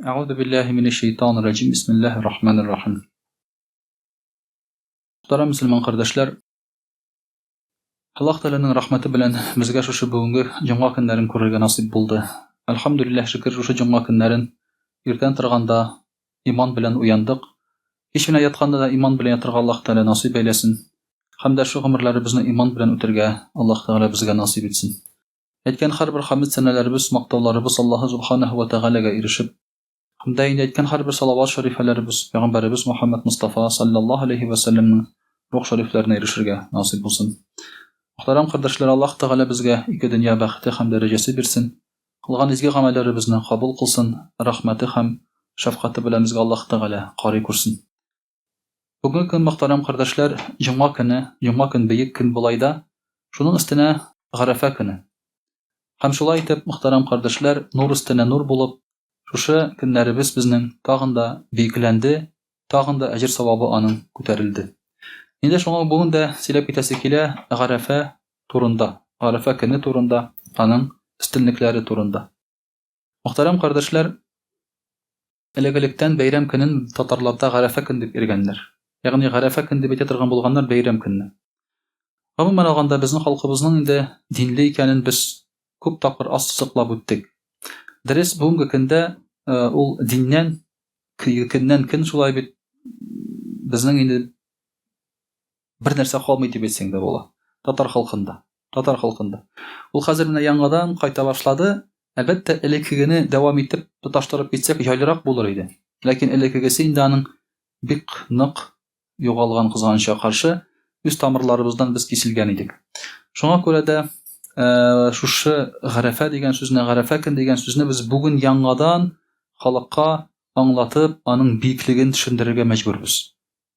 Әгъузу биллаһи минәш шайтанир раҗим. Бисмиллаһир рахманир рахим. Мөхтәрәм мөселман кардәшләр, Аллаһ Тәгаләнең рәхмәте белән безгә шушы бүгенге җомга көннәрен күрергә насыйп булды. Әлхәмдүлилләһ, шөкер, шушы җомга көннәрен иртән торганда иман белән уяндык. Кич белән ятканда да иман белән ятырга Аллаһ Тәгалә насыйп әйләсен. Һәм дә шу гомерләребезне иман белән үтәргә Аллаһ Тәгалә безгә насыйп итсен. Әйткән һәрбер хәмд сәнәләребез, мактауларыбыз Аллаһы Субханаһу ва Тәгаләгә ирешеп, һәм дә инде әйткән һәрбер салават шәрифәләребез Пәйгамбәребез Мухаммад Мостафа салләллаһу алейһи вә сәлләмнең рух шәрифләренә ирешергә насыйп булсын. Мөхтәрәм кардәшләр, Аллаһ Тәгалә безгә ике дөнья бәхете һәм дәрәҗәсе бирсен. Кылган изге гамәлләребезне кабул кылсын, рәхмәте һәм шәфкате белән безгә Аллаһ Тәгалә карый күрсен. Бүгенге көн, мөхтәрәм кардәшләр, җомга көне, җомга көн бөек көн болай да, шуның өстенә Гарәфә көне. Һәм шулай итеп, мөхтәрәм кардәшләр, нур өстенә нур булып, шушы көннәребез безнең тагын да бөекләнде, тагын да әҗер-савабы аның күтәрелде. Инде шуңа бүген дә сөйләп китәсе килә Гарәфә турында, Гарәфә көне турында, аның өстенлекләре турында. Мөхтәрәм кардәшләр, Элек-электән бәйрәм көнен татарларда Гарәфә көн дип йөргәннәр. Ягъни Гарәфә көн дип әйтә торган булганнар бәйрәм көнне. Гомумән алганда, безнең халкыбызның инде динле икәнен без күп тапкыр ассызыклап үттек. Дөрес, бүгенге көндә ул диннән көннән көн шулай бит безнең инде бер нәрсә калмый дип әйтсәң дә була. Татар халкында. Татар халкында. Ул хәзер менә яңадан кайта башлады. Әлбәттә, элеккегене дәвам итеп, тоташтырып китсәк, җайлырак булыр иде. Ләкин элеккегесе инде аның бик нык югалган кызганычка каршы, үз тамырларыбыздан без киселгән идек. Шуңа күрә дә э, шушы Гарәфә дигән сүзне, Гарәфә көн дигән сүзне без бүген яңадан халыкка аңлатып, аның биеклеген төшендерергә мәҗбүрбез.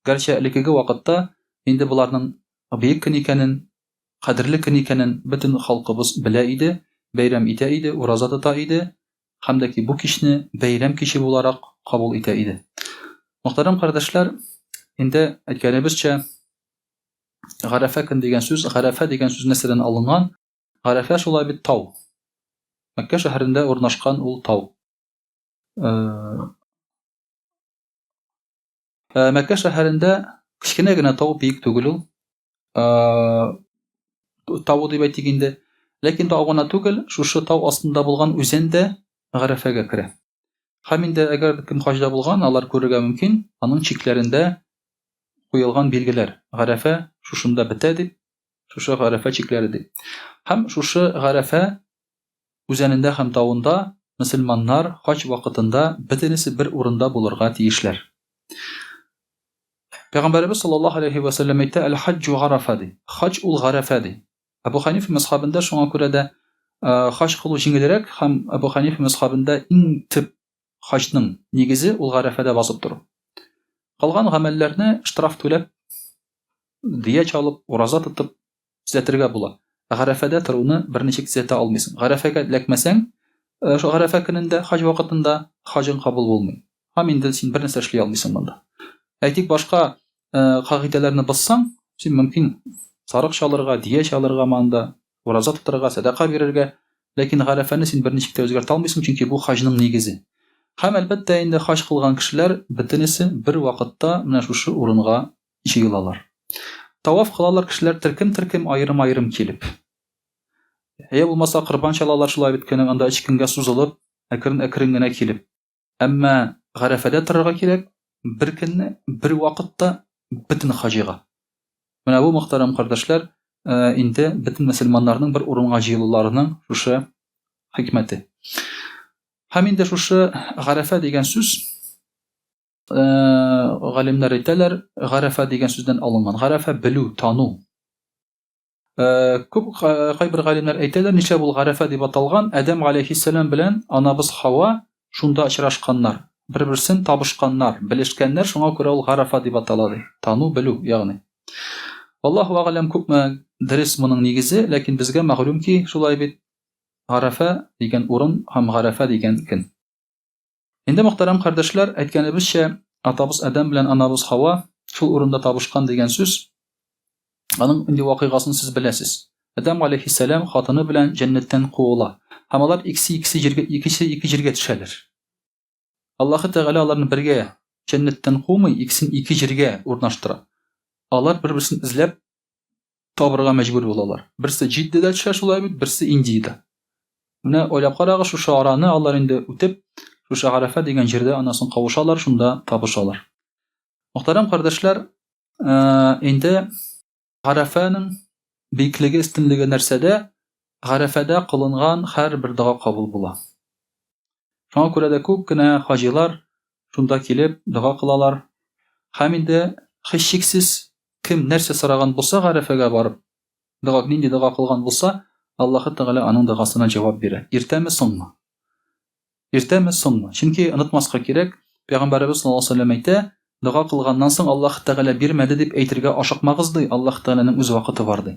Гәрчә элеккеге вакытта инде боларның бөек көн икәнен, кадерле көн икәнен бөтен халкыбыз белә иде, бәйрәм итә иде, ураза тота иде һәм дә ки бу кичне бәйрәм киче буларак кабул итә иде. Мөхтәрәм кардәшләр, инде әйткәнебезчә, Гарәфә көн дигән сүз, Гарәфә дигән сүз нәрсәдән алынган? Гарәфә шулай бит тау. Мәккә шәһәрендә урнашкан ул тау. Э, Мәккә шәһәрендә кечкенә генә тау, биек түгел ул. Э, тавы дип әйтик инде. Ләкин тау гына түгел, шушы тау астында булган үзән дә Гарәфәгә керә. Һәм инде әгәр кем хаҗда булган, алар күрергә мөмкин, аның чикләрендә куелган билгеләр. Гарәфә шушында бетә дип, шушы Гарәфә чикләре дип. Һәм шушы Гарәфә үзәнендә һәм тавында мөселманнар хаҗ вакытында бөтенесе бер урында булырга тиешләр. Пәйгамбәребез саллаллаһу алейһи вә сәлләм әйтә, Әл-хаҗҗу Гарафа ди. Хаҗ ул Гарафа ди. Әбу Ханифа мәзхәбендә шуңа күрә дә хаҗ кылу җиңелрәк һәм Әбу Ханифа мәзхәбендә иң төп хаҗның нигезе ул Гарафада басып тору. Калган гамәлләрне штраф түләп, дия чалып, ураза тотып төзәтергә була. Ә Гарәфәдә торуны берничек төзәтә алмыйсың. Гарәфәгә эләкмәсәң, э, шул Гарәфә көнендә, хаҗ вакытында хаҗың кабул булмый. Һәм инде син бернәрсә эшли алмыйсың монда. Әйтик, башка э, кагыйдәләрне бозсаң, син мөмкин сарык чалырга, дия чалырга монда, ураза тотарга, сәдака бирергә, ләкин Гарәфәне син берничек тә үзгәртә алмыйсың, чөнки бу хаҗның нигезе. Һәм әлбәттә инде хаҗ кылган кешеләр бөтенесе бер вакытта менә шушы урынга җыелалар. Таваф кылалар кешеләр төркем-төркем, аерым-аерым килеп. Я булмаса корбан чалалар шулай бит көнең анда өч көнгә сузылып, әкрен-әкрен генә килеп. Әмма Гарәфәдә торырга кирәк бер көнне, бер вакытта бөтен хаҗига. Менә бу, мөхтәрәм кардәшләр, э, инде бөтен мөселманнарның бер урынга җыелуларының шушы хикмәте. Һәм инде шушы Гарәфә дигән сүз Э, галимнәр әйтәләр, гарәфә дигән сүздән алынган. Гарәфә белү, тану. Э, күп кайбер галимнәр әйтәләр, нишләп ул гарәфә дип аталган? Адәм алейхиссәлам белән анабыз Хава шунда очрашканнар, бер-берсен табышканнар, белешкәннәр, шуңа күрә ул гарәфә дип атала ди. Тану, белү, ягъни. Аллаһу әгъләм күпме дөрес моның нигезе, ләкин безгә мәгълүм ки, шулай бит, Гарәфә дигән урын һәм Гарәфә дигән көн. Инде, мөхтәрәм кардәшләр, әйткәнебезчә, атабыз Адәм белән анабыз Хава шул урында табышкан дигән сүз, аның инде вакыйгасын сез беләсез. Адәм алейһиссәлам хатыны белән җәннәттән куыла. Һәм алар икесе икесе җиргә, икесе ике җиргә төшәләр. Аллаһы Тәгалә аларны бергә җәннәттән кумый, икесен ике җиргә урнаштыра. Алар бер-берсен эзләп табырга мәҗбүр булалар. Берсе Җиддәдә төшә шулай бит, берсе Индиядә. Менә уйлап карагыз, шушы араны алар инде үтеп, шушы Гарәфә дигән җирдә аннан соң кавышалар, шунда табышалар. Мөхтәрәм кардәшләр, инде Гарәфәнең биеклеге, өстенлеге нәрсәдә? Гарәфәдә кылынган һәрбер дога кабул була. Шуңа күрә дә күп кенә хаҗилар шунда килеп дога кылалар. Һәм инде һичшиксез кем нәрсә сораган булса Гарәфәгә барып, дога нинди дога кылган булса, Аллаһы Тәгалә аның догасына җавап бирә. Иртәме, соңмы? Иртәме, соңмы? Чөнки онытмаска кирәк, Пәйгамбәребез саллаллаһу алейһи ва сәлләм әйтә, дога кылганнан соң Аллаһ Тәгалә бирмәде дип әйтергә ашыкмагыз, ди, Аллаһ Тәгаләнең үз вакыты бар, ди.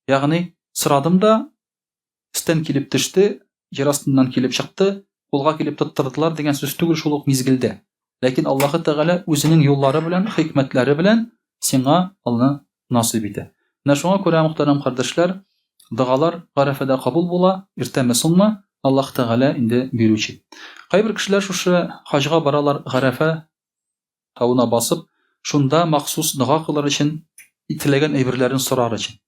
Ягъни, сорадым да, өстән килеп төште, җир астыннан килеп чыкты, кулга килеп тоттырдылар дигән сүз түгел шул ук мизгелдә. Ләкин Аллаһы Тәгалә үзенең юллары белән, хикмәтләре белән сиңа аны насыйп итә. Менә шуңа күрә, мөхтәрәм кардәшләр, догалар Гарәфәдә кабул була, иртәме соңмы, Аллаһ Тәгалә инде бирүче. Кайбер кешеләр шушы хаҗга баралар Гарәфә тавына басып, шунда махсус дога кылыр өчен, теләгән әйберләрен сорар өчен.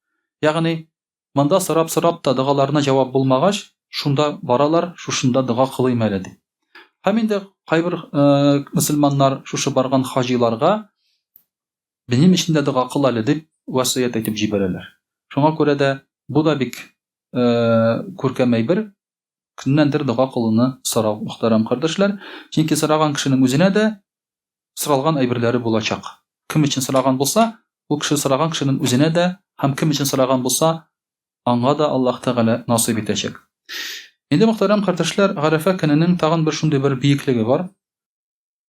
Ягъни, монда сорап-сорап та догаларына җавап булмагач, шунда баралар, шушында дога кылыйм әле дип. Һәм инде кайбер мөселманнар шушы барган хаҗиларга Минем өчен дә дога кыл әле, дип васыять әйтеп җибәрәләр. Шуңа күрә дә бу да бик күркәм әйбер, кемнәндер дога кылуны сорау, мөхтәрәм кардәшләр. Чөнки сораган кешенең үзенә дә соралган әйберләре булачак. Кем өчен сораган булса, ул кеше сораган кешенең үзенә дә һәм кем өчен сораган булса, аңа да Аллаһ Тәгалә насыйп итәчәк. Инде, мөхтәрәм кардәшләр, Гарәфә көненең тагын бер шундый бер биеклеге бар.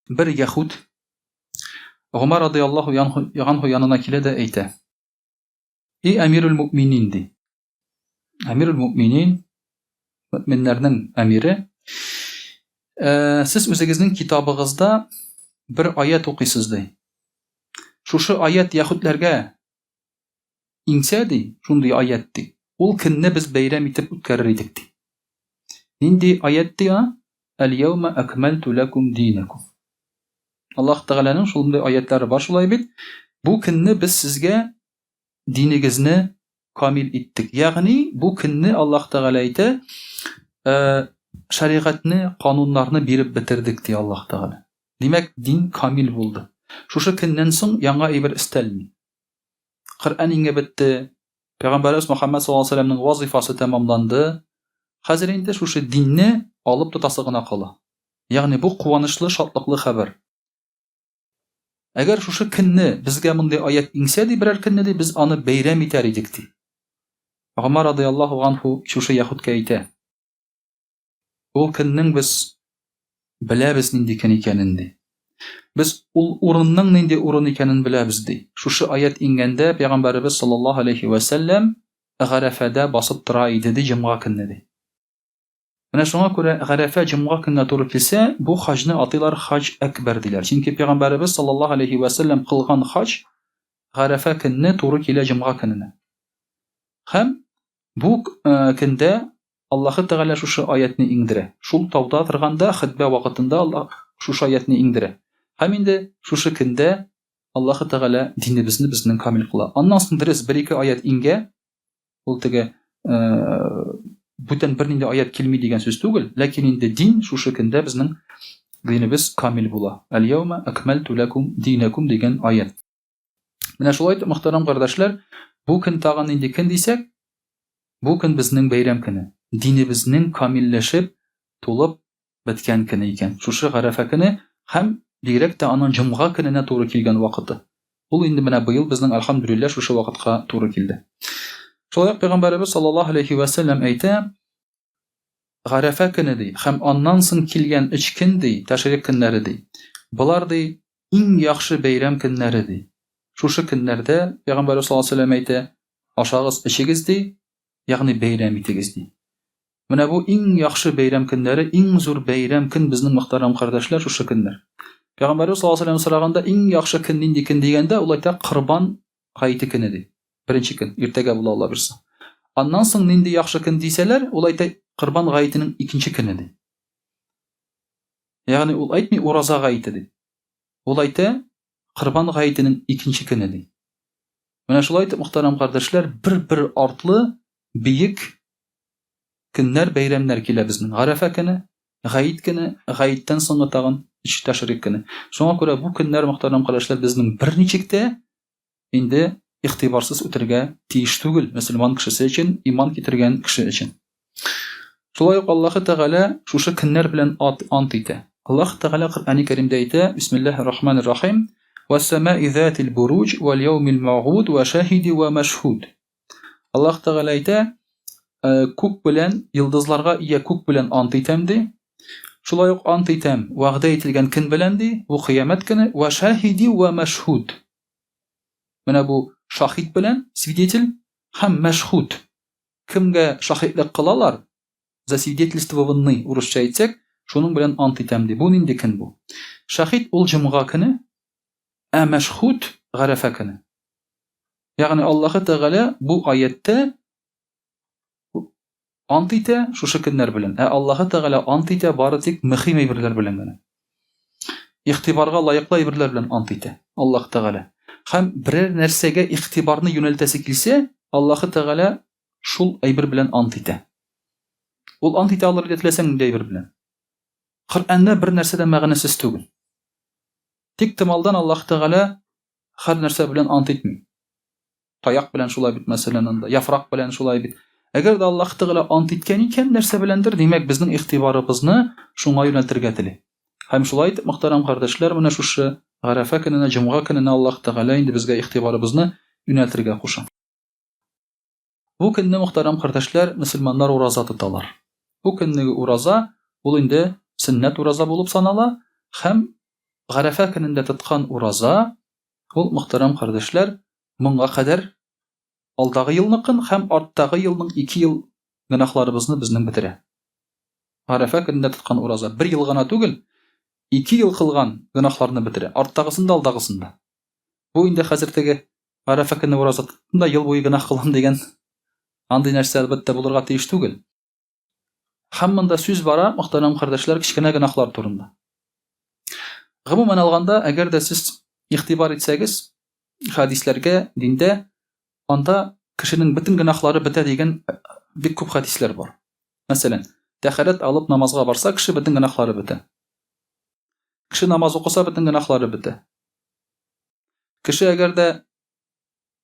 Бер яһүд Гомәр радыяллаһу анһу янына килә дә әйтә. И әмирул мөминин ди. Әмирул мөминин мөминнәрнең әмире. Э, сез үзегезнең китабыгызда бер аят укыйсыз ди. Шушы аят яһүдләргә Иңсә, ди, шундый аять, ди, ул көнне без бәйрәм итеп үткәрер идек, ди. Нинди аять, ди, а? Әл-яумә әкмәлтү ләкүм динәкүм. Аллаһ Тәгаләнең шундый аятлары бар шулай бит. Бу көнне без сезгә динегезне камил иттек. Ягъни бу көнне Аллаһ Тәгалә әйтә, э, шәригатьне, кануннарны биреп бетердек, ди Аллаһ Тәгалә. Димәк, дин камил булды. Шушы көннән соң яңа әйбер өстәлми. Коръән иңеп бетте. Пәйгамбәребез Мөхәммәд саллаллаһу алейһи ва сәлләмнең вазифасы тәмамланды. Хәзер инде шушы динне алып тотасы гына кала. Ягъни бу куанычлы, шатлыклы хәбәр. Әгәр шушы көнне безгә мондый аять иңсә ди, берәр көнне ди, без аны бәйрәм итәр идек ди. Гомәр радыяллаһу анһу шушы яһүдкә әйтә. Ул көннең без беләбез нинди көн икәнен, ди. Без ул урынның нинди урын икәнен беләбез, ди. Шушы аять иңгәндә пәйгамбәребез саллаллаһу алейхи вә сәлләм Гарәфәдә басып тора иде, ди, җомга көнне, ди. Менә шуңа күрә Гарәфә җомга көненә туры килсә, бу хаҗны атыйлар хаҗ әкбәр диләр. Чөнки пәйгамбәребез саллаллаһу алейхи вә сәлләм кылган хаҗ Гарәфә көнне туры килә җомга көненә. Һәм бу көндә Аллаһы Тәгалә шушы аятьне иңдерә. Шул тауда торганда, хөтбә вакытында Аллаһ шушы аятьне иңдерә. Һәм инде шушы көндә Аллаһы Тәгалә динебезне безнең камил кыла. Аннан соң дөрес бер-ике аять иңгә, ул теге бүтән бернинди аять килми дигән сүз түгел, ләкин инде дин шушы көндә безнең динебез камил була. Әл-яума акмәлту ләкум динәкум дигән аять. Менә шулай итеп, мөхтәрәм кардәшләр, бу көн тагын нинди көн дисәк, бу көн безнең бәйрәм көне. Динебезнең камилләшеп, тулып беткән көне икән. Шушы Гарәфә көне һәм бигрәк тә аның җомга көненә туры килгән вакыты. Ул инде менә быел безнең альхамдулилла шушы вакытка туры килде. Шулай ук пәйгамбәребез саллаллаһу алейхи ва сәлләм әйтә, Гарәфә көне ди, һәм аннан соң килгән өч көн ди, тәшрик көннәре ди. Болар ди, иң яхшы бәйрәм көннәре ди. Шушы көннәрдә Пәйгамбәребез саллаллаһу алейһи ва сәлләм әйтә, ашагыз, эчегез ди, ягъни бәйрәм итегез ди. Менә бу иң яхшы бәйрәм көннәре, иң зур бәйрәм көн безнең мөхтәрәм кардәшләр шушы көннәр. Пәйгамбәребез саллаллаһу алейһи ва сәлләм сораганда, иң яхшы көн нинди көн дигәндә, ул әйтә, Корбан гаете көне ди. Беренче көн, иртәгә була Алла бирса. Аннан соң нинди яхшы көн дисәләр, ул әйтә, Корбан гаетенең икенче көне ди. Ягъни ул әйтми ураза гаете дип. Ул әйтә Корбан гаетенең икенче көне ди. Менә шулай итеп, мөхтәрәм кардәшләр, бер-бер артлы бөек көннәр, бәйрәмнәр килә безнең. Гарәфә көне, Гает көне, Гаеттән соңгы тагын өч тәшрик көне. Шуңа күрә бу көннәр, мөхтәрәм кардәшләр, безнең берничек тә инде игътибарсыз үтергә тиеш түгел мөселман кешесе өчен, иман китергән кеше өчен. Шулай ук Аллаһы Тәгалә шушы көннәр белән ат ант итә. Аллаһ Тәгалә Коръәни Кәримдә әйтә, Бисмиллаһир Рахманир Рахим, Вәс-самаи затил буруҗ вәл яумил мәгъуд вә шаһиди вә мәшһуд. Аллаһ Тәгалә әйтә, «Э, күк белән йолдызларга ия күк белән ант итәм ди. Шулай ук ант итәм, вәгъдә ителгән көн белән ди, бу кыямәт көне, вә шаһиди вә мәшһуд. Менә бу шахид белән свидетель һәм мәшһуд. Кемгә шахидлек кылалар? Засвидетельствованный урысча әйтсәк, шуның белән ант итәм ди. Бу нинди көн бу? Шахид ул җомга көне, ә мәшһуд гарәфә көне. Ягъни Аллаһы Тәгалә бу аятьтә ант итә шушы көннәр белән. Ә Аллаһы Тәгалә ант итә бары тик мөһим әйберләр белән генә. Игътибарга лаеклы әйберләр белән ант итә Аллаһ Тәгалә. Һәм берәр нәрсәгә игътибарны юнәлтәсе килсә, Аллаһы Тәгалә шул әйбер белән ант итә. Ул ант итә алыр иде теләсәң нинди әйбер белән. Коръәндә бер нәрсә дә мәгънәсез түгел. Тик томалдан Аллаһ Тәгалә һәр нәрсә белән ант итми. Таяк белән шулай бит, мәсәлән, анда, яфрак белән шулай бит. Әгәр дә Аллаһ Тәгалә ант иткән икән, нәрсә беләндер, димәк, безнең игътибарыбызны шуңа юнәлтергә тели. Һәм шулай итеп, мөхтәрәм кардәшләр, менә шушы Гарәфә көненә, җомга көненә Аллаһ Тәгалә инде безгә игътибарыбызны юнәлтергә куша. Бу көнне, мөхтәрәм кардәшләр, мөселманнар ураза тоталар. Бу көннеге ураза, ул инде сөннәт ураза булып санала һәм Гарәфә көнендә тоткан ураза, ул, мөхтәрәм кардәшләр, моңа кадәр алдагы елныкын һәм арттагы елның ике ел гөнаһларыбызны безнең бетерә. Гарәфә көнендә тоткан ураза бер ел гына түгел, ике ел кылган гөнаһларны бетерә, арттагысын да, алдагысын да. Бу инде хәзер теге Гарәфә көне ураза тоттым да ел буе гөнаһ кылам дигән андый нәрсә әлбәттә булырга тиеш түгел. Һәм монда сүз бара, мөхтәрәм кардәшләр, кечкенә гөнаһлар турында. Гомумән алганда, әгәр дә сез игътибар итсәгез, хәдисләргә, диндә, анда кешенең бөтен гөнаһлары бетә дигән бик күп хәдисләр бар. Мәсәлән, тәһарәт алып намазга барса, кеше бөтен гөнаһлары бетә. Кеше намаз укыса, бөтен гөнаһлары бетә. Кеше әгәр дә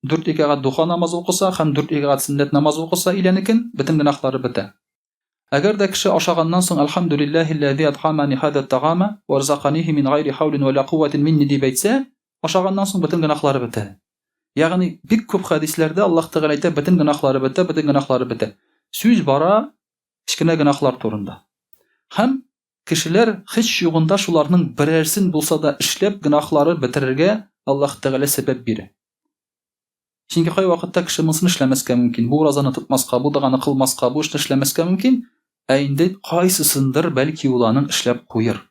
дүрт рәкәгать духа намазы укыса һәм дүрт рәкәгать сөннәт намазы укыса өйләнекен, бөтен гөнаһлары бетә. Әгәр дә кеше ашаганнан соң Әлхәмдүлилләһилләзи атгамани хаза тагама ва рзаканихи мин гайри хаулин ва ла кувватин минни дип әйтсә, ашаганнан соң бөтен гөнаһлары бетә. Ягъни бик күп хәдисләрдә Аллаһ Тәгалә әйтә, бөтен гөнаһлары бетә, бөтен гөнаһлары бетә. Сүз бара кечкенә гөнаһлар турында. Һәм Кешеләр һич югында шуларның берәрсен булса да эшләп гөнаһлары бетерергә Аллаһ Тәгалә сәбәп бирә. Чөнки кайвакытта кеше монысын эшләмәскә мөмкин, бу уразаны тотмаска, бу доганы кылмаска, бу эшне эшләмәскә мөмкин, ә инде кайсысындыр бәлки ул аның эшләп куер.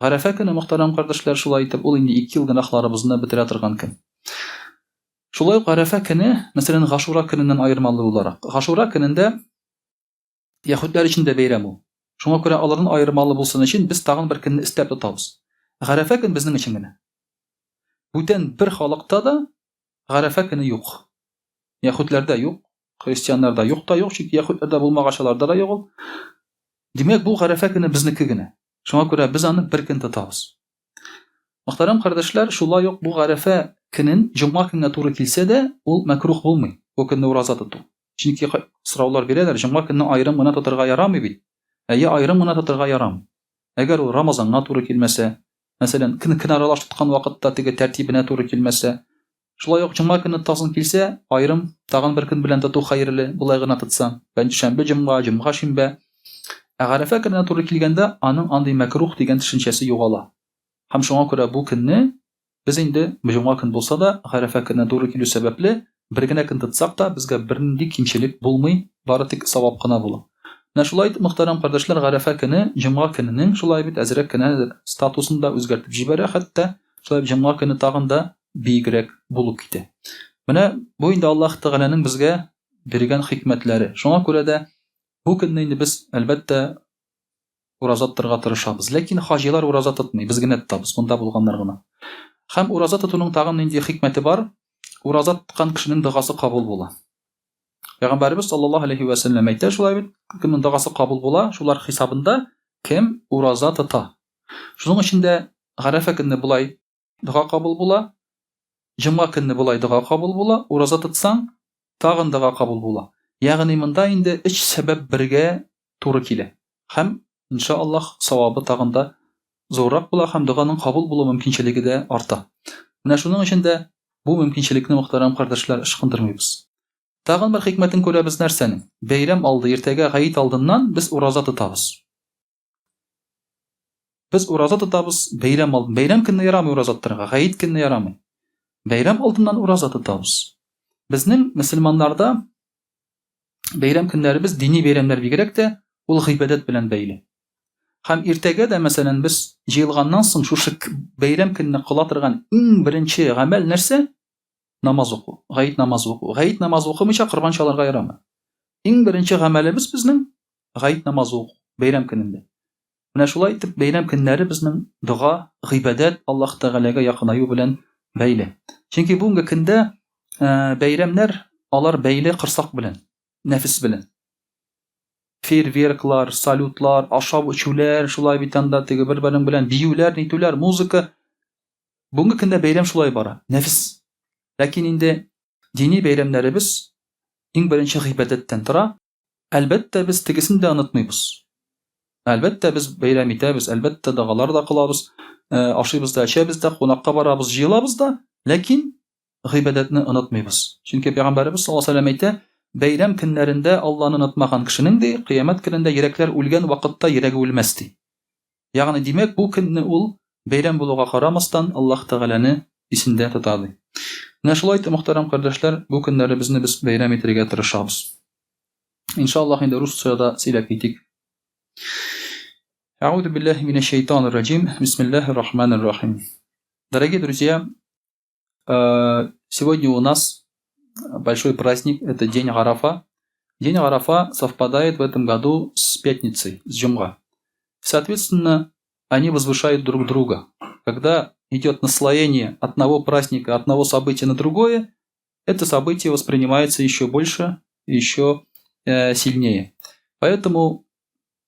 Гарәфә көне, мөхтәрәм кардәшләр, шулай итеп, ул инде ике ел гөнаһларыбызны бетерә торган көн. Шулай ук Гарәфә көне, мәсәлән, Гашура көненнән аермалы буларак, Гашура көнендә Яһүдләр өчен дә бәйрәм ул. Шуңа күрә алардан аермалы булсын өчен без тагын бер көнне өстәп тотабыз. Гарәфә көн безнең өчен генә. Бүтән бер халыкта да Гарәфә көне юк. Яһүдләрдә юк, христианнарда юк та юк, чөнки яһүдләрдә булмагач аларда да юк ул. Димәк, бу Гарәфә көне безнеке генә. Шуңа күрә без аны бер көн тотабыз. Мөхтәрәм кардәшләр, шулай ук бу Гарәфә көнен җомга көнгә туры килсә дә, ул мәкрух булмый, бу көнне ураза тоту. Чөнки сораулар бирәләр, җомга көнне аерым гына тотырга ярамый бит. Әйе, аерым гына тотырга ярамый. Әгәр ул Рамазанга туры килмәсә, мәсәлән, көн көн аралаш тоткан вакытта теге тәртибенә туры килмәсә, шулай ук җомга көнне тотасың килсә, аерым тагын бер көн белән тоту хәерле, болай гына тотсаң, пәнҗешәмбе җомга, җомга шимбә. Ә Гарәфә көненә туры килгәндә, аның андый мәкрух дигән төшенчәсе югала. Һәм шуңа күрә бу көнне Без инде, җомга көн булса да, Гарәфә көненә туры килү сәбәпле, бер генә көн тотсак та, безгә бернинди кимчелек булмый, бары тик савап кына була. Менә шулай итеп, мөхтәрәм кардәшләр, Гарәфә көне җомга көненең, шулай бит, әзрәк кенә статусын да үзгәртеп җибәрә, хәтта, шулай бит, җомга көне тагын да биегрәк булып китә. Менә бу инде Аллаһ Тәгаләнең безгә биргән хикмәтләре. Шуңа күрә дә бу көнне инде без, әлбәттә, Ураза тотырга тырышабыз. Ләкин хаҗилар ураза тотмый, без генә тотабыз, монда булганнар гына. Һәм ураза тотуның тагын нинди хикмәте бар? Ураза тоткан кешенең догасы кабул була. Пәйгамбәребез саллаллаһу алейхи ва сәлләм әйтә шулай бит, кемнең догасы кабул була, шулар хисабында кем ураза тота. Шуның өчен дә Гарәфә көнне болай дога кабул була, җомга көнне болай дога кабул була, ураза тотсаң, тагын дога кабул була. Ягъни монда инде өч сәбәп бергә туры килә. Һәм, инша Аллаһ, савабы тагын да зуррак була һәм доганың кабул булу мөмкинчелеге дә арта. Менә шуның өчен дә бу мөмкинчелекне, мөхтәрәм кардәшләр, ычкындырмыйбыз. Тагын бер хикмәтен күрәбез нәрсәнең? Бәйрәм алды, иртәгә гает алдыннан без ураза тотабыз. Без ураза тотабыз бәйрәм алдын. Бәйрәм көнне ярамый ураза тотарга, гает көнне ярамый. Бәйрәм алдыннан ураза тотабыз. Безнең мөселманнарда бәйрәм көннәребез, дини бәйрәмнәр бигрәк тә, ул гыйбадәт белән бәйле. Һәм иртәгә дә, мәсәлән, без җыелганнан соң шушы бәйрәм көнне кыла торган иң беренче гамәл нәрсә? Намаз уку, гает намазы уку. Гает намазы укымыйча корбан чалырга ярамый. Иң беренче гамәлебез безнең гает намазы уку, бәйрәм көнендә. Менә шулай итеп бәйрәм көннәре безнең дога, гыйбадәт, Аллаһ Тәгаләгә якынаю белән бәйле. Чөнки бүгенге көндә бәйрәмнәр алар бәйле корсак белән, нәфес белән. Фейерверклар, салютлар, ашау-эчүләр, шулай бит анда теге бер-берең белән биюләр, нитүләр, музыка. Бүгенге көндә бәйрәм шулай бара, нәфес. Ләкин инде дини бәйрәмнәребез иң беренче гыйбадәттән тора. Әлбәттә, без тегесен дә онытмыйбыз. Әлбәттә, без бәйрәм итәбез, әлбәттә, догалар да кылабыз, ашыйбыз да, эчәбез дә, кунакка барабыз, җыелабыз да, ләкин гыйбадәтне онытмыйбыз. Чөнки Пәйгамбәребез саллаллаһу алейһи ва сәлләм әйтә, бәйрәм көннәрендә Алланы онытмаган кешенең, ди, кыямәт көнендә йөрәкләр үлгән вакытта йөрәге үлмәс, ди. Ягъни, димәк, бу көнне ул бәйрәм булуга карамастан, Аллаһ Тәгаләне исендә тота, ди. Менә шулай итеп, мөхтәрәм кардәшләр, бу көннәребезне без бәйрәм итәргә тырышабыз. Иншаллаһ, инде русча да сөйләп китик. Әгъузу биллаһи минәш шайтанир раҗим. Бисмиллаһир рахманир рахим. Дорогие друзья, сегодня у нас большой праздник, это день Арафа. День Арафа совпадает в этом году с пятницей, с Джумга. Соответственно, они возвышают друг друга. Когда идет наслоение одного праздника, одного события на другое, это событие воспринимается еще больше, еще сильнее. Поэтому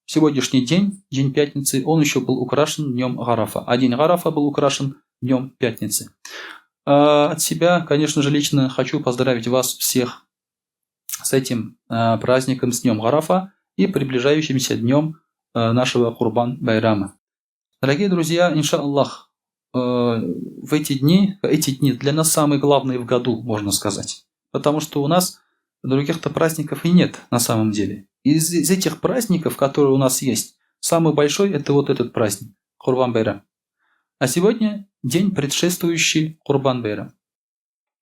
сегодняшний день, день пятницы, он еще был украшен днем Арафа. А день Арафа был украшен днем пятницы. От себя, конечно же, лично хочу поздравить вас всех с этим праздником, с днем Арафа и приближающимся днем нашего Курбан-Байрама. Дорогие друзья, иншаллах, в эти дни для нас самые главные в году, можно сказать. Потому что у нас других-то праздников и нет на самом деле. Из этих праздников, которые у нас есть, самый большой – это вот этот праздник, Курбан-Байрам. А сегодня день, предшествующий Курбан-Байрам.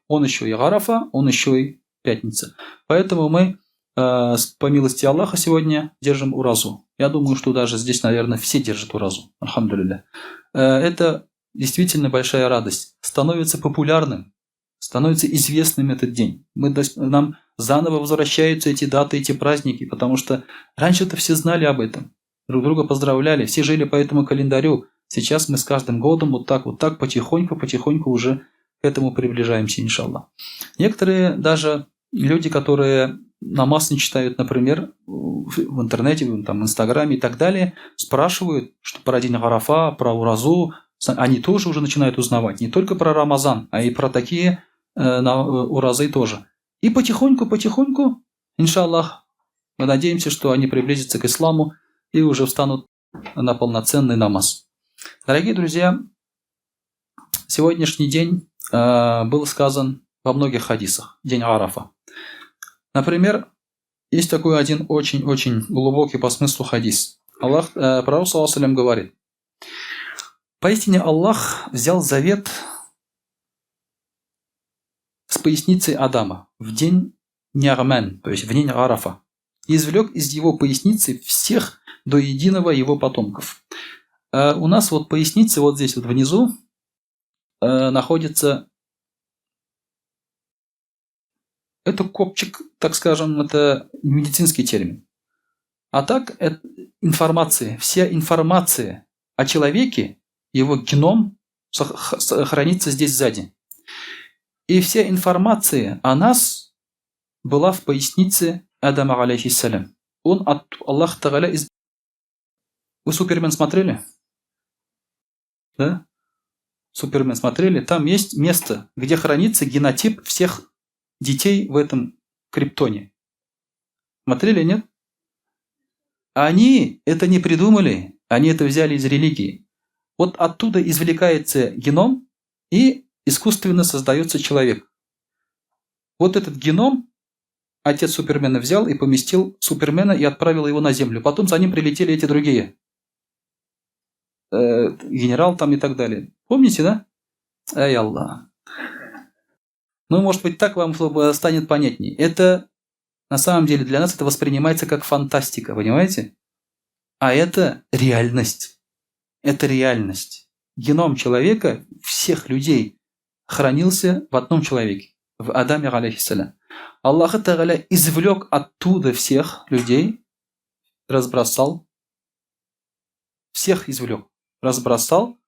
Он еще и Арафа, он еще и пятница. Поэтому мы, по милости Аллаха, сегодня держим уразу. Я думаю, что даже здесь, наверное, все держат уразу. Альхамдулилля. Это действительно большая радость. Становится популярным, становится известным этот день. Нам заново возвращаются эти даты, эти праздники, потому что раньше-то все знали об этом. Друг друга поздравляли, все жили по этому календарю. Сейчас мы с каждым годом вот так потихоньку, уже к этому приближаемся, иншаллах. Некоторые даже люди, которые намаз не читают, например, в интернете, там, в Инстаграме и так далее, спрашивают, что про день Арафа, про уразу, они тоже уже начинают узнавать, не только про Рамазан, а и про такие уразы тоже. И потихоньку, иншаллах, мы надеемся, что они приблизятся к исламу и уже встанут на полноценный намаз. Дорогие друзья, сегодняшний день был сказан во многих хадисах, день Арафа. Например, есть такой один очень-очень глубокий по смыслу хадис. Аллах, пророк, саллаллаху алейхи ва саллям, говорит: «Поистине Аллах взял завет с поясницей Адама в день Нягман, то есть в день Арафа, и извлек из его поясницы всех до единого его потомков». У нас вот поясница вот здесь вот внизу находится, это копчик, так скажем, это медицинский термин. А так, это информация, вся информация о человеке, его геном хранится здесь сзади. И вся информация о нас была в пояснице Адама, алейхиссалям. Он от Аллаха Тагаля из... Вы «Супермен» смотрели? Да? «Супермен» смотрели? Там есть место, где хранится генотип всех детей в этом Криптоне. Смотрели, нет? Они это не придумали, они это взяли из религии. Вот оттуда извлекается геном, и искусственно создается человек. Вот этот геном отец Супермена взял и поместил Супермена и отправил его на Землю. Потом за ним прилетели эти другие. Генерал там и так далее. Помните, да? Эй, Аллах. Ну, может быть, так вам станет понятнее. Это, на самом деле, для нас это воспринимается как фантастика, понимаете? А это реальность. Это реальность. Геном человека, всех людей, хранился в одном человеке, в Адаме, алейхиссалям. Аллах Тагаля извлек оттуда всех людей, разбросал, всех извлек, разбросал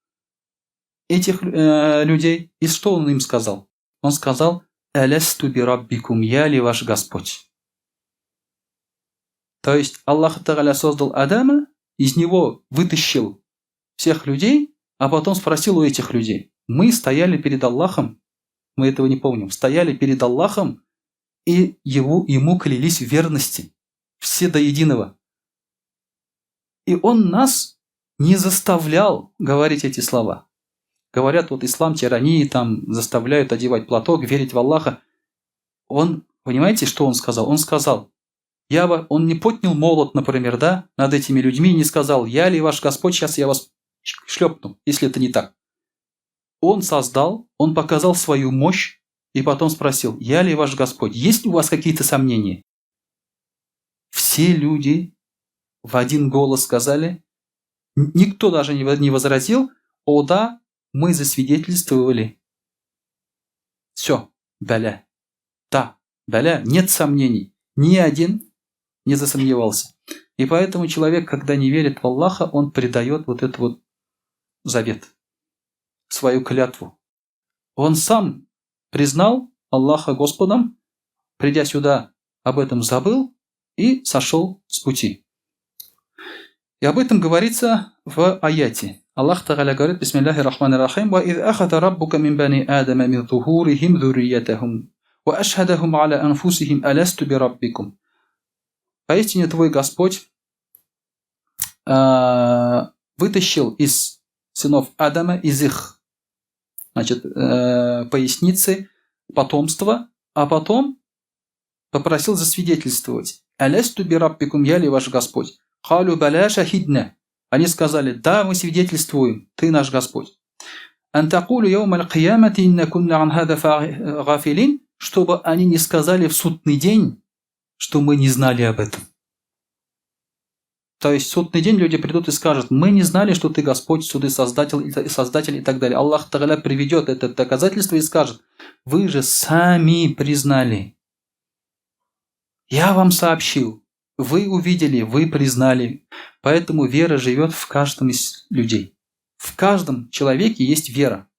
этих людей. И что он им сказал? Он сказал: «Аласту би раббикум, я ли ваш Господь?» То есть Аллах Тагаля создал Адама, из него вытащил всех людей, а потом спросил у этих людей. Мы стояли перед Аллахом, мы этого не помним, стояли перед Аллахом и ему клялись в верности, все до единого. И он нас не заставлял говорить эти слова. Говорят, вот ислам, тирании, там заставляют одевать платок, верить в Аллаха. Он, понимаете, что он сказал? Он сказал, он не поднял молот, например, да, над этими людьми и не сказал, я ли ваш Господь, сейчас я вас шлепну, если это не так. Он создал, он показал свою мощь и потом спросил, я ли ваш Господь, есть ли у вас какие-то сомнения? Все люди в один голос сказали, никто даже не возразил, о да, мы засвидетельствовали. Все, баля. Да, баля, нет сомнений. Ни один не засомневался. И поэтому человек, когда не верит в Аллаха, он предает вот этот вот завет, свою клятву. Он сам признал Аллаха Господом, придя сюда, об этом забыл и сошел с пути. И об этом говорится в аяте. Аллах Тагаля говорит, бисмиллахи рахмани рахим, «Ва из ахада раббука мин бани Адама мин зухурихим зурриятахум, ва ашхадахум аля анфусихим аласту би раббикум». Поистине твой Господь вытащил из сынов Адама, из их, значит, поясницы потомство, а потом попросил засвидетельствовать. «Алясту би раббикум, я ли ваш Господь?» «Халю баля шахидна». Они сказали, да, мы свидетельствуем, ты наш Господь. «Ан такулю яум аль-киямати инна кунна ан хада гафилин», чтобы они не сказали в судный день, что мы не знали об этом. То есть в судный день люди придут и скажут, мы не знали, что ты Господь, суды создатель и так далее. Аллах Тагаля приведет это доказательство и скажет, вы же сами признали. Я вам сообщил, вы увидели, вы признали. Поэтому вера живет в каждом из людей. В каждом человеке есть вера.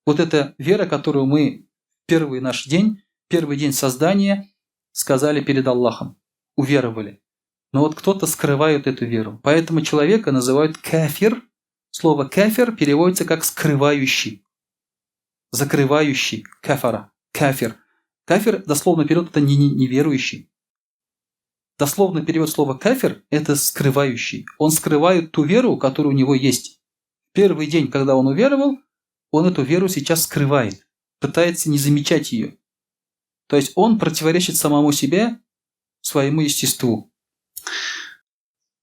Вот эта вера, которую мы первый наш день, первый день создания сказали перед Аллахом, уверовали. Но вот кто-то скрывает эту веру. Поэтому человека называют кафир. Слово кафир переводится как скрывающий, закрывающий, кафара, кафир. Кафир, дословно перевод, это неверующий. Дословно перевод слова кафир – это скрывающий. Он скрывает ту веру, которая у него есть. Первый день, когда он уверовал, он эту веру сейчас скрывает, пытается не замечать ее. То есть он противоречит самому себе, своему естеству.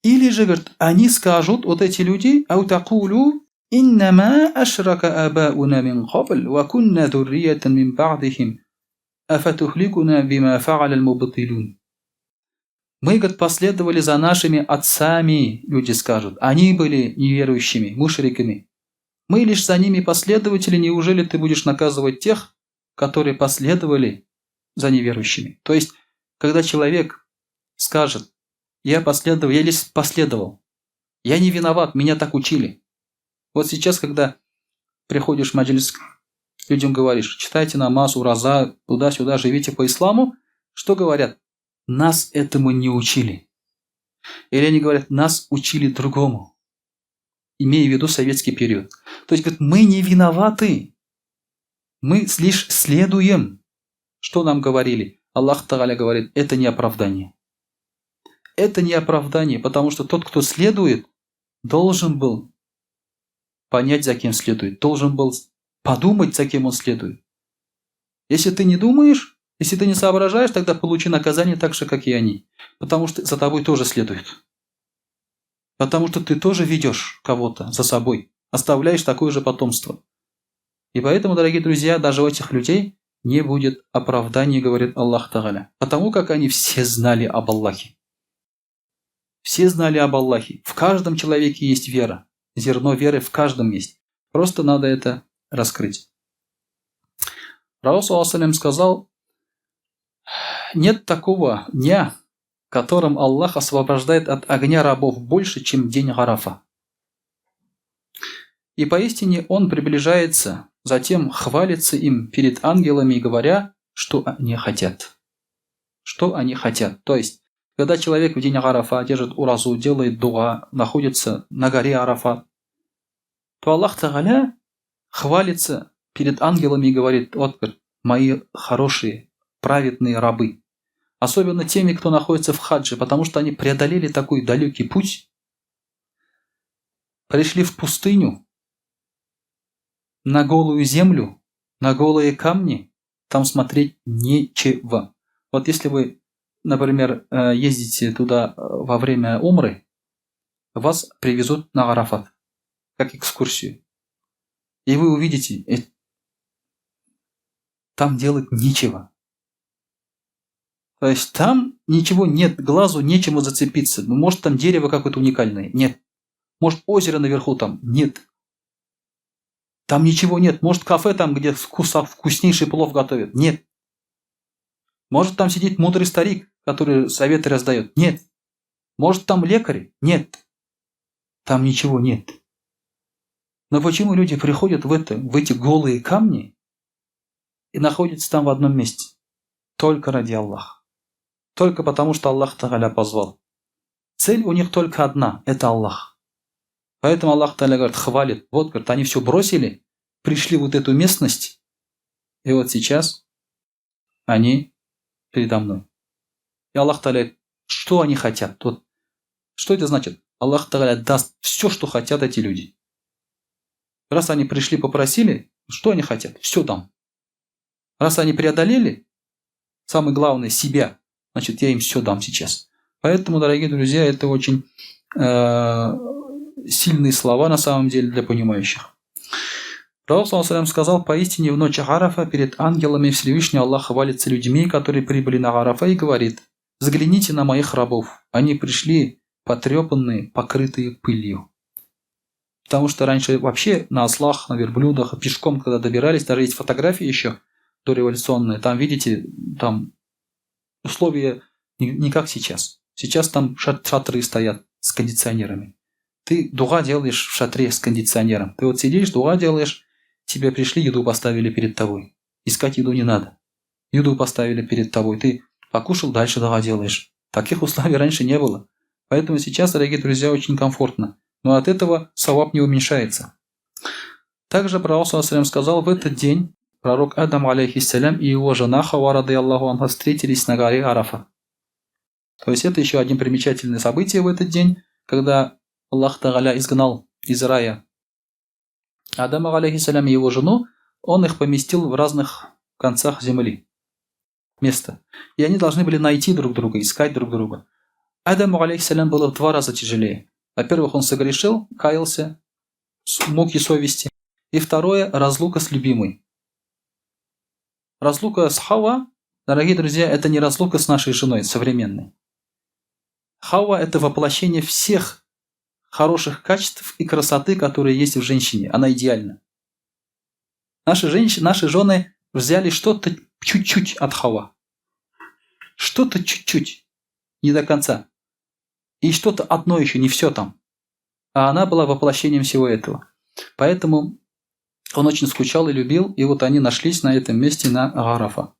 Или же, говорит, они скажут, вот эти люди, «Ау такулю иннама ашрака абауна мин кабл, ва кунна дурриятан мин ба'дихим, афатухликуна бима фа'аля аль-мубтилун». Мы, говорит, последовали за нашими отцами, люди скажут. Они были неверующими, мушриками. Мы лишь за ними последователи, неужели ты будешь наказывать тех, которые последовали за неверующими? То есть, когда человек скажет, Я последовал, я лишь последовал. Я не виноват, меня так учили. Вот сейчас, когда приходишь в маджлис, людям говоришь, читайте намаз, ураза, туда-сюда, живите по исламу, что говорят? Нас этому не учили. Или они говорят, нас учили другому, имея в виду советский период. То есть, говорят, мы не виноваты, мы лишь следуем. Что нам говорили? Аллах Тагаля говорит, это не оправдание. Это не оправдание, потому что тот, кто следует, должен был понять, за кем следует, должен был подумать, за кем он следует. Если ты не думаешь, если ты не соображаешь, тогда получи наказание так же, как и они. Потому что за тобой тоже следует. Потому что ты тоже ведешь кого-то за собой, оставляешь такое же потомство. И поэтому, дорогие друзья, даже у этих людей не будет оправданий, говорит Аллах Тагаля. Потому как они все знали об Аллахе. Все знали об Аллахе. В каждом человеке есть вера. Зерно веры в каждом есть. Просто надо это раскрыть. Пророк сказал, нет такого дня, которым Аллах освобождает от огня рабов больше, чем день Арафа. И поистине он приближается, затем хвалится им перед ангелами, говоря, что они хотят. Что они хотят. То есть, когда человек в день Арафа держит уразу, делает дуа, находится на горе Арафат, то Аллах Тагаля хвалится перед ангелами и говорит, вот, мои хорошие, праведные рабы. Особенно теми, кто находится в хадже, потому что они преодолели такой далекий путь, пришли в пустыню, на голую землю, на голые камни, там смотреть нечего. Вот если вы, например, ездите туда во время умры, вас привезут на Арафат, как экскурсию. И вы увидите, там делать нечего. То есть там ничего нет, глазу нечему зацепиться. Ну, может, там дерево какое-то уникальное? Нет. Может, озеро наверху там? Нет. Там ничего нет. Может, кафе там, где вкуснейший плов готовят? Нет. Может, там сидит мудрый старик, который советы раздает? Нет. Может, там лекари? Нет. Там ничего нет. Но почему люди приходят в эти голые камни и находятся там в одном месте? Только ради Аллаха. Только потому, что Аллах Тагаля позвал. Цель у них только одна – это Аллах. Поэтому Аллах Тагаля говорит, хвалит. Вот, говорит, они все бросили, пришли в вот эту местность, и вот сейчас они передо мной. И Аллах Тагаля, что они хотят? Вот, что это значит? Аллах Тагаля даст все, что хотят эти люди. Раз они пришли, попросили, что они хотят? Все дам. Раз они преодолели, самое главное, себя, значит, я им все дам сейчас. Поэтому, дорогие друзья, это очень сильные слова на самом деле для понимающих. Пророк сказал, поистине в ночь Арафа перед ангелами Всевышний Аллах хвалится людьми, которые прибыли на Арафа, и говорит, взгляните на моих рабов, они пришли потрепанные, покрытые пылью. Потому что раньше вообще на ослах, на верблюдах, пешком, когда добирались, даже есть фотографии еще дореволюционные, там, видите, там условия не как сейчас. Сейчас там шатры стоят с кондиционерами. Ты дуга делаешь в шатре с кондиционером. Ты вот сидишь, дуга делаешь, тебе пришли, еду поставили перед тобой. Искать еду не надо. Еду поставили перед тобой. Ты покушал, дальше дуга делаешь. Таких условий раньше не было. Поэтому сейчас, дорогие друзья, очень комфортно. Но от этого саваб не уменьшается. Также пророк сказал, в этот день пророк Адам, алейхиссалям, и его жена Хава, рады Аллаху анха, встретились на горе Арафа. То есть это еще один примечательное событие в этот день, когда Аллах Тагаля изгнал из рая Адама, алейхиссалям, и его жену, он их поместил в разных концах земли. Место. И они должны были найти друг друга, искать друг друга. Адаму, алейхиссалям, было в 2 раза тяжелее. Во-первых, он согрешил, каялся, муки совести. И второе, разлука с любимой. Разлука с Хава, дорогие друзья, это не разлука с нашей женой современной. Хава – это воплощение всех хороших качеств и красоты, которые есть в женщине. Она идеальна. Наши женщины, наши жены взяли что-то чуть-чуть от Хава. Что-то чуть-чуть, не до конца. И что-то одно еще, не все там. А она была воплощением всего этого. Поэтому он очень скучал и любил, и вот они нашлись на этом месте, на Арафа.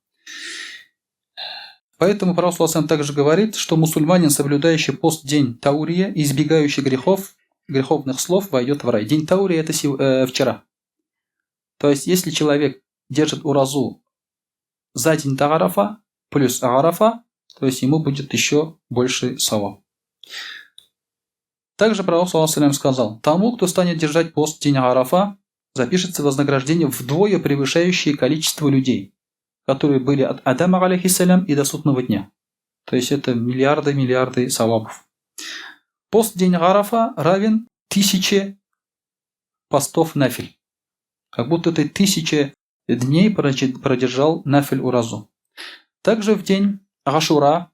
Поэтому Пророк сам также говорит, что мусульманин, соблюдающий пост день Таурия, избегающий грехов, греховных слов, войдет в рай. День Таурия – это вчера. То есть, если человек держит уразу за день до Арафа, плюс Арафа, то есть ему будет еще больше саваб. Также Пророк саллаллаху сказал, тому, кто станет держать пост день Арафа, запишется вознаграждение вдвое превышающее количество людей, которые были от Адама, алейхиссалям, и до судного дня. То есть это миллиарды, миллиарды савабов. Пост день Арафа равен 1000 постов нафиль. Как будто ты 1000 дней продержал нафиль уразу. Также в день Ашура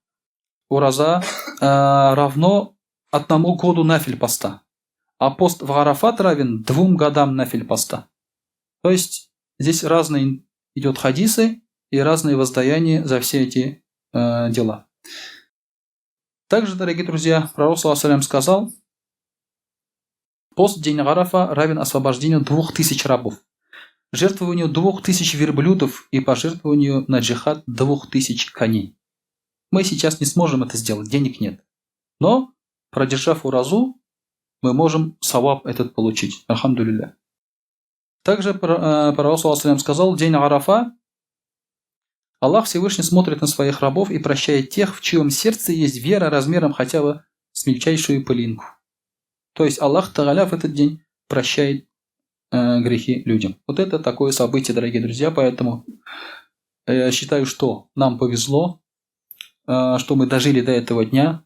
ураза равно одному году нафиль поста. А пост в Арафат равен 2 годам нафиль поста. То есть здесь разные идет хадисы и разные воздаяния за все эти дела. Также, дорогие друзья, Пророк саллаллаху алейхи сказал, пост день Арафа равен освобождению 2000 рабов, жертвованию 2000 верблюдов и пожертвованию на джихад 2000 коней. Мы сейчас не сможем это сделать, денег нет. Но, продержав уразу, мы можем саваб этот получить. Альхамдулилля. Также Пророк саллаллаху алейхи сказал, день Арафа, Аллах Всевышний смотрит на своих рабов и прощает тех, в чьем сердце есть вера размером хотя бы с мельчайшую пылинку. То есть Аллах Тааля в этот день прощает грехи людям. Вот это такое событие, дорогие друзья, поэтому я считаю, что нам повезло, что мы дожили до этого дня,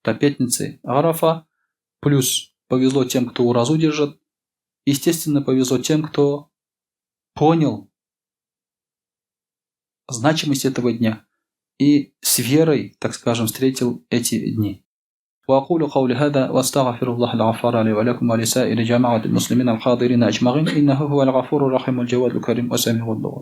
до пятницы Арафа, плюс повезло тем, кто уразу держит, естественно, повезло тем, кто понял значимость этого дня и с верой, так скажем, встретил эти дни. وأقول قولي هذا وأستغفر الله الغفار لي ولكم ولسائر جماعة المسلمين الحاضرين أجمعين إنه هو الغفور الرحيم الجواد الكريم وسميع الدعاء.